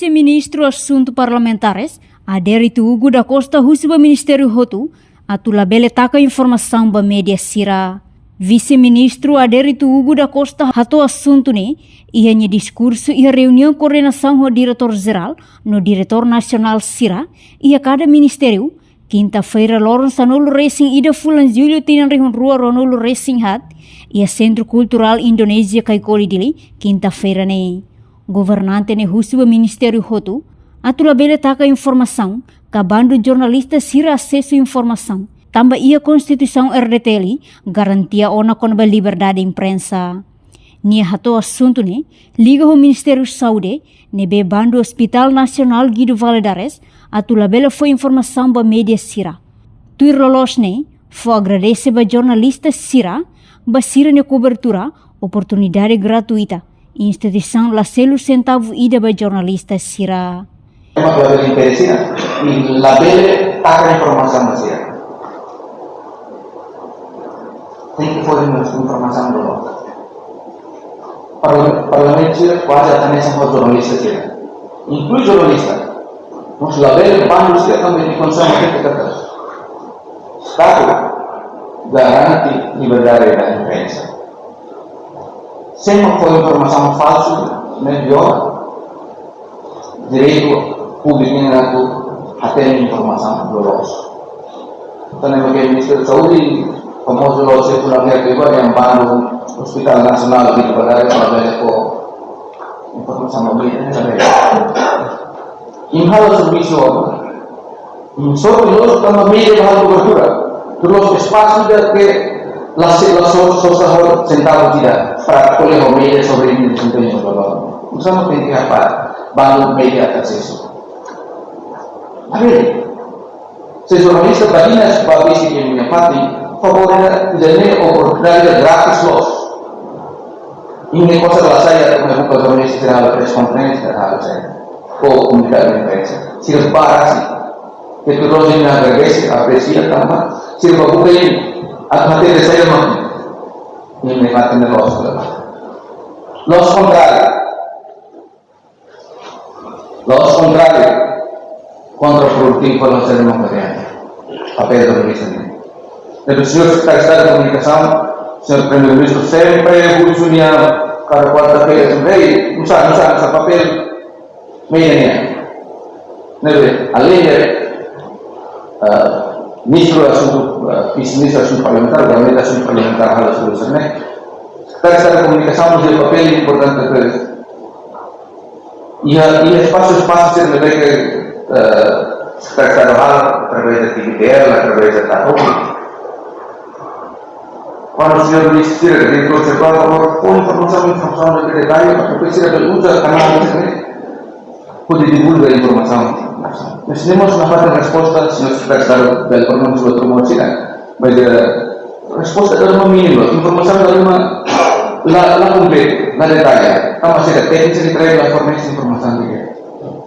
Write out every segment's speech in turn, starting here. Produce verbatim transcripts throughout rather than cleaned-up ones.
Vise-Ministru Asuntu Parlamentares, Adérito Hugo da Costa, husu ba ministériu hotu atu labele taka informasaun ba média sira. Vise-Ministru Adérito Hugo da Costa hato'o asuntu ne'e iha nia diskursu iha reuniaun koordenasaun ho Diretór Jerál no Diretór Nasionál sira iha kada ministériu, kinta-feira loron sanulu-resin-ida fulan Jullu tinan rihun rua ruanulu-resin-haat, iha Sentru Kulturál Indonézia Kaikoli Dili, kinta-feira ne'e. Governante ne'e husu ba ministériu hotu atu labele taka informasaun ka bandu jornalista sira asesu informasaun, tanba iha Konstituisaun R D T L garantia ona kona-ba liberdade imprensa. Nia hato'o asuntu ne'e liga ho Ministériu Saúde, ne'ebé bandu Hospital Nasionál Guido Valadares atu labele fó informasaun ba média sira. Tuir loloos ne'e, fó agradese ba jornalista sira ba sira-nia kobertura, oportunidade gratuita, instituisaun la selu sentavu ida ba jornalista sira. Ema labele impede sira, i labele taka informasaun ba sira. Tenke fó informasaun dulu. Parla-, Parlamentu sira kuaze atu hanesan ho jornalista sira. Inklui jornalista. Mós labele bandu sira tanba nia kondisaun ke kata. Estadu garante liberdade da imprensa. Se ema fó informasaun falsu, ne'e viola direitu públiku nian atu hatene informasaun loloos. Entaun, ema ke Ministériu Saúde, famozu loloos, se fulanu ke iba yang bandu Hospital Nasionál Guido Valadares, labele fó informasaun ba média, ne'e labele. Imi halo servisu, imi sorte loos tanba média halo kobertura. Tuir loloos espasu ida ke la se, la so, sosa ho sentavu ida para ko'alia ho média sobre imi desempeñu, bla, bla, bla. Imi tenke hapara bandu média asesu. Labele. Se jornalista badinas ba bisi ke nia fatin, favór ida, ida-ne'e oportunidade gratis loos. Imi kosa la sai atu imi buka jornalista sira halo press conference, sira halo sai. Ou komunikadu imprensa. Sira barak, sira. Ke tuir loloos nia agradese, apresia tanba sira bá buka imi. Atu hatene saida mak imi hatene loos. Loos kontráriu. Loos kontráriu, kontraprodutivu ba loos ema ko'alia. Papél jornalista ne'e. Ne'ebé señór Sekretáriu Estadu Komunikasaun, señór Primeiru-Ministru sempre husu nia kada kuarta-feira, sempre, "Ei, nusá, nusá, nusá papél média nian?" Ne'ebé, além de, ah, Ministru Asuntu, ah, Vise-Ministru Asuntu Parlamentár, Gabinete Asuntu Parlamentár, halo solusaun ne'e. Sekretáriu Estadu Komunikasaun, mós iha papél importante, pues. Iha, iha espasu, espasu sira ne'ebé ke, eh, Sekretáriu Estadu halo, através de T V T L, através de Tahu. Kuandu señór Ministru, Diretór Jerál, por favór, fó informasaun, informasaun ne'ebé detalle, para ke sira bele uza kanál ne'e hodi divulga informasaun. Mas ne'e mós nafatin resposta, señór Sekretáriu Estadu, bele pronunsia outro modo sira. Mas, eh, resposta dada uma mínima, informasaun dada uma la, la kompletu, la detalle. Tanba sira tékniku sira la fornese informasaun di'ak.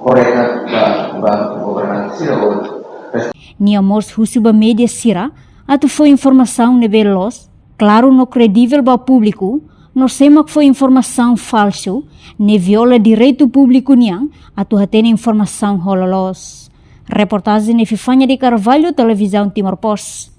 Korreta ba, ba governante sira ou. Nia mós husu ba média sira atu fó informasaun ne'ebé loos, klaru no kredivel ba públiku, no sé mak fó informasaun falsu, ne'e viola direitu públiku nian atu hatene informasaun ho loloos. Reportajen Epifania de Carvalho, Televizaun Timor Post.